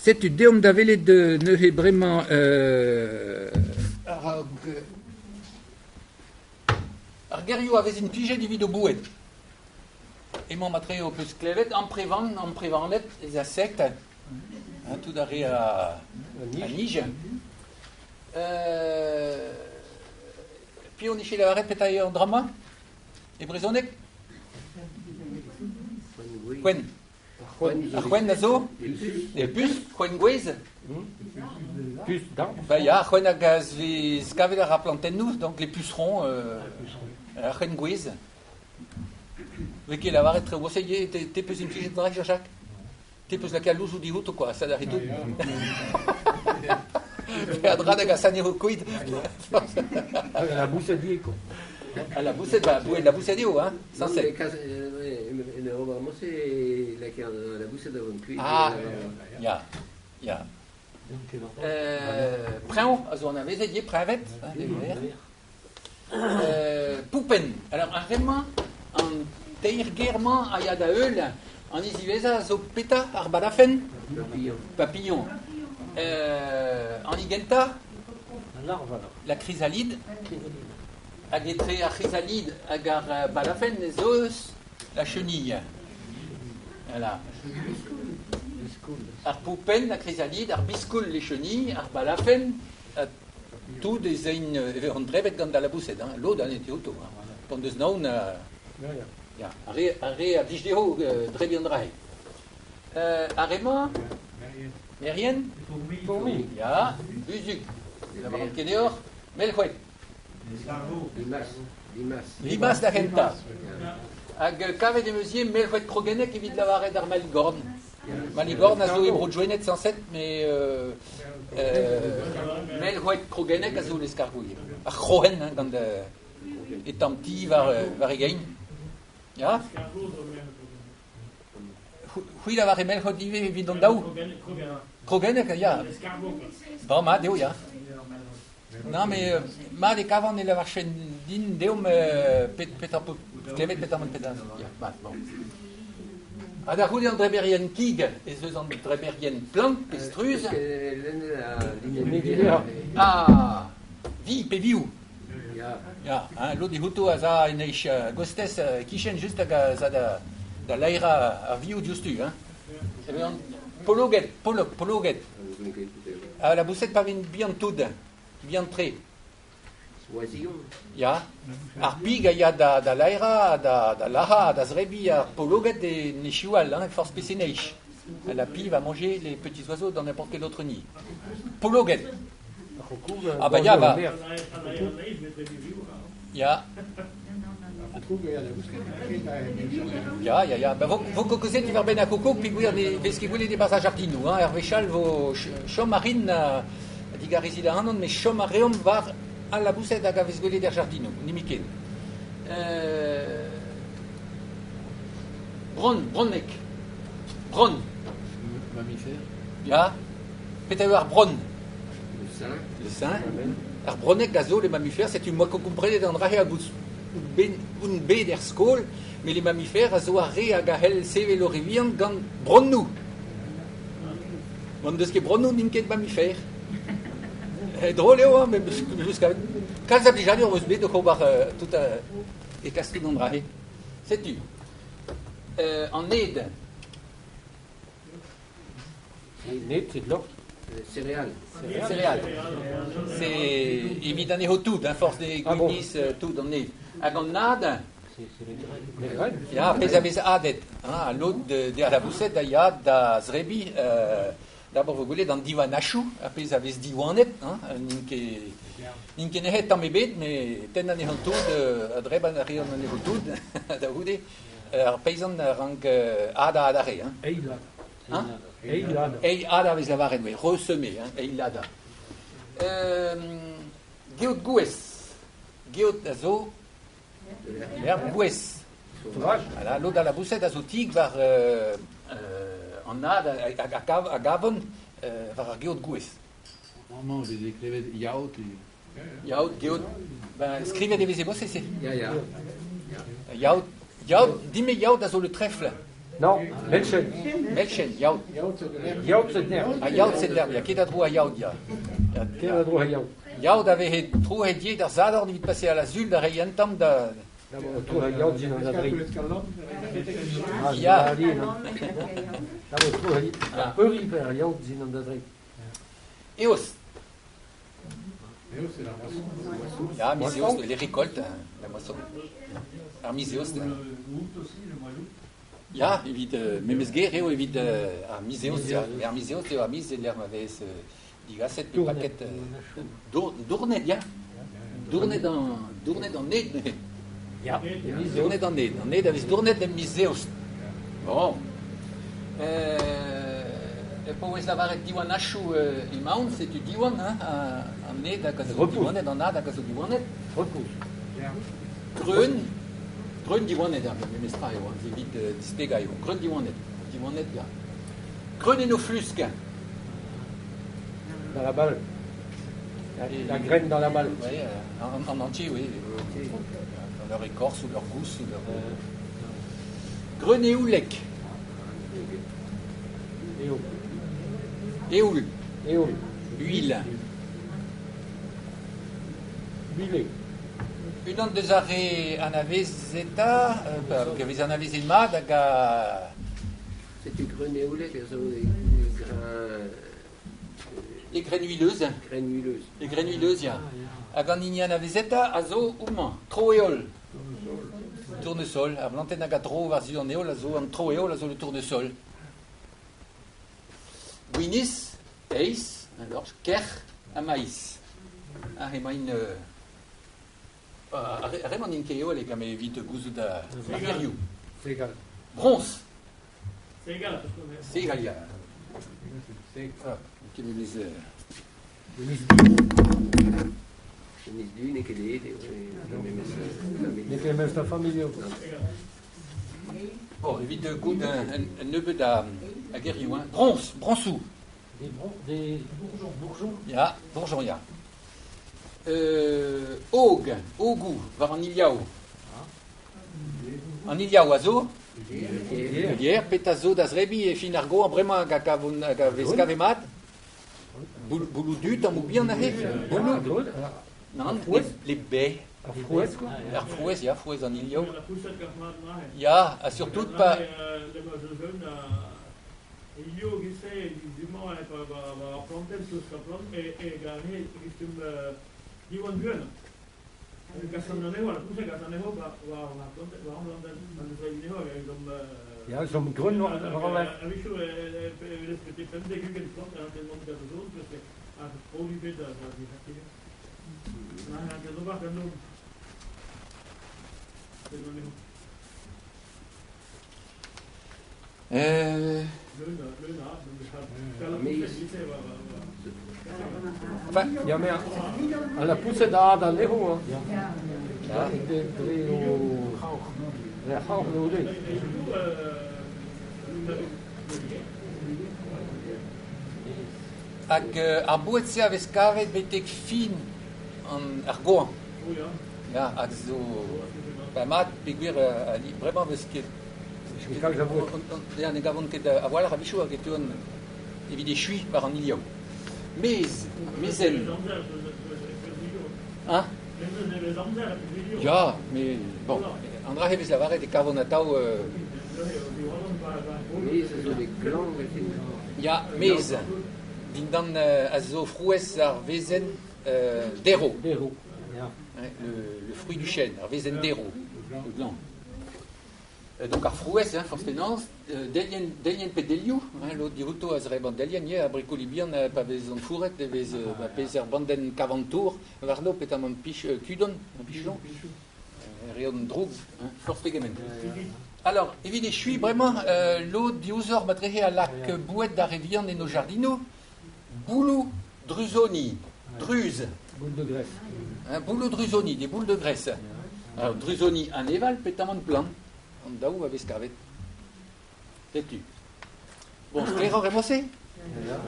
Setu deomp da welet neuze bremañ ar gerioù a vez implijet evit o boued. Emañ matre ho peus klevet amprevan, amprevaned, les insectes, hein, tout ar re a, a nij. Piv on dije lavaret petra eo an dra-mañ e brezhoneg? C'hwen. Ar c'hwen a zo E pus, c'hwen gouez Pus d'arbre. Ba ya, ar c'hwen hag a vez kavet ar plantennoù, donc les pucerons, ar c'hwen gouez. Vez ket lavaret traoù se ivez, te, te peus implijet dra, Jean-Jacques Te peus lakaat louzoù diouto, quoi, ça d'arrive tout. Peadra da gas anezho kuit. La boussadier, quoi. Ah, la boussette, bah, la boussette eo, hein, sañset. Ah, ya, ya. Preñv a zo anavezet ivez, preñved, hein, Poupenn. Alors ar re-mañ, an teir ger-mañ a ya da heul an ziwezhañ a zo petra ar balafenn? Papillon. Papillon. An hini gentañ? La chrysalide. Hag etre ar chrysalide hag ar balafenn ez eus la chenille. Voilà. Ar poupenn, la chrysalide, ar biskoul, les chenilles, ar balafenn, Tout ez int e vezont drebet gant al laboused, hein. Lod anezhe outo. Hein. P'en deus naon, ya, ar re, ar re a blij dezho drebiñ an dra-se. Ar re-mañ, merien, Fourmi. Ya, buzhug, lavaran ket deoc'h, melc'hwed. Limas. Limas. Limas da gentañ. Hag kavet em eus ivez melc'hwed krogennek evit lavaret ar maligorn. Maligorn a zo e Bro-Gwened sañset, met melc'hwed krogennek a zo l'escargouille. Ar c'hrohenn hein, gant e tamm ti war, war e gein. Ya C'hwi lavare melc'hwed ivez evit an daou Krogennek, ya. Bon, mat eo, ya. Non, mais mat e kavan e lavarfen din deomp petra po klevet petra petra. Ya, mat, bon. Ha da c'houde an dreberien kig ez eus an dreberien plant pe struzh. Ah, vi pe vioù. Ya, hein, lod dihouto a za en eich gostez kichen just hag a za da, da laerañ ar vioù diouzhtu. Hein. Pologed, polog, pologed. Ha laboused pa vint bihan-tout, bihan-tre. Ya, ar pig a ya da, da laerañ, da, da lazhañ, da zrebiñ ar pologed e nechioù all, hein, forzh peseurt neizh. La pie va manger les petits oiseaux dans n'importe quel autre nid. Pologed. Ah bah ya, bah. Ya. Ya, ya, ya. Ba vo, vo kokozet diwar-benn ar koko peogwir ne vez ket gwelet e-barzh ar jardinoù. Hein. Er wech all vo chom a rin digarezit ac'hanon, met chom a reomp war al laboused hag a vez gwelet er jardinoù, nemetken. Bronn, bronnek. Bronn. Mammifère. Ya. Petra eo ar bronn? Le sein. Le sein. Ar bronneg a zo le mammifère, setu moi komprenet an dra-se a bout on bet er skol, met les mammifères a zo ar re hag a c'hell sevel o re vihan gant bronnoù. M'en deus ket bronnoù n'int ket mammifères. Drôle eo, hein, met kalz a blijadur eus bet oc'h ober tout e kas tout an dra-se. Setu, an ed. Ned, c'est de l'orge. Céréales. Céréales. C'est evit anezho tout, hein, force des Ah bon. gwinizh, tout an ed. Hag an ad, C'est c'est les graines. Les graines. ya, pezh a vez adet. Hein, lod de, de laboused a ya da zrebiñ d'abord vo gwelet an divanachoù, ar pezh a vez diwanet, hein, n'int ket n'int ket nec'het tamm ebet, met tenn anezhañ tout, a dreban a reont anezho tout, da c'houde. Ar peizant a rank adañ adarre. Hein. Eilad. Hein? Eilad. Eilad a vez lavaret, oui, ressemer, hein, eilada. Geot gouez. Geot a zo herb gouez. Voilà, lod a laboused a zo tig war an ad a gavont war ar geot gouez. Amañ e veze klevet yaot. Yaot, geot. Ben, skrivet e veze bosse, se. Ya, ya. Yaot, yaot, dime yaot a zo le trèfle. Non, melchen. Melchen, yaout. Yaout c'est nerf. Ha yaout c'est l'herbe, ya ket a dro a yaout, ya. Ya, Ket a dro a yaout. Yaout a vehe trouet die d'ar zadorn evit passer à la zul da reiñ un tamm da... Tro a yaout din an adri. Ya. Ah, tro a peuri per yaout din an adri. Eos. Eos, c'est la moisson. Ya, miz eos, les récoltes, la moisson. Ar miz eos. Le août aussi, le mois d'août. Ya, evit memes ger eo evit ar miz eos, ya. Ar miz eos eo ar miz e lec'h ma vez digaset pe paket dournet, ya. Dournet an dournet an ed neuze. Ya. Dournet an ed. An ed a vez dournet en miz eost. Bon. E paouez lavaret diwan achoù emaon, setu diwan, hein, an ed hag a zo diwanet, an ad hag a zo diwanet. Repousse. Greun, greun diwanet, ar memes tra eo, hein, evit displegañ eo. Greun diwanet, diwanet, ya. Greun en o flusk. Dans la balle. La graine dans la balle. Oui, en entier, oui. Dans leur écorce ou leur gousse. Ou leur... Greun eoulek. Éoul. Éoul. Éoul. Huile. Huilé. Unan deus ar re anavezeta, hag a vez anavezet mat hag a... Setu greun eoulek a zo grain... Les graines huileuses. Graines huileuses. Les graines huileuses, ya. Hag an hini anavezeta a zo homañ, tro-heol. Tournesol. Ar blantenn hag a dro war-zu an heol a zo an tro-heol a zo le tournesol. Gwiniz, heiz, alors, kerc'h ha maiz. Ar emaint... Ar re-mañ n'int ket heolek, ha me evit gouzout ar gerioù. Segal. Broñs. Segal. Segal, ya. Ah, ket memes... Le miz du n'eo ket aet eo. N'eo ket memes la familh eo. Bon, evit goût un nebeud a gerioù, hein. Broñs, broñsoù. Des bourgeons. Ya, bourgeons, ya. Og, ogou, war an iliav. An iliav a zo? Lier, petra zo da zrebiñ e fin ar goañv bremañ hag a vez kavet mat? Bouloù du, tammoù bihan aze? Bouloù? Nann, les baies. Ar frouezh, quoi. Ar frouezh, ya, frouezh an iliav. Ya, ha surtout pa... Ya, zom greun war an lerc'h. Enfin, Ya, mais a la pouset da ad anezho, hein. Ya. Dre o... Dre ar c'haoc'h eo deuet. Hag ar boued-se a vez kavet betek fin an ar goañv. Ya, hag zo... Ba mat, peogwir bremañ vez ket... Kalz a boued. Ya, ne gavont ket a-walc'h a-wechoù hag e teuont evit echuiñ war an iliav. Mez, mezen. Hein? Ya, mais bon, an dra e vez lavaret e kavont atav... Mez a zo bet glan. Ya, mez. Dindan a zo frouezh ar vezenn dero. Dero, ya. Le fruit du chêne, ar vezenn dero, le gland. Donc ar frouezh, hein, forzh penaos, delien, delien pe delioù, hein, lod diouto a zreb an delien, ya, abrikoli bihan pa vez an fouret, e vez ba pezh ar bandenn kavantour, warno petamant pich kudon, un pichelon, reont droug, hein, forzh pegement. Alors, evit echuiñ bremañ, lod diouzhoc'h matrehe a lak boued d'ar re vihan en o jardinoù, bouloù druzoni, druz. Boule de graisse. Hein, bouloù druzoni, des boules de graisse. Alors, druzoni an eval petamant plant. An daou a vez kavet. Setu. Bon, sklaeroc'h emañ-se? Ya.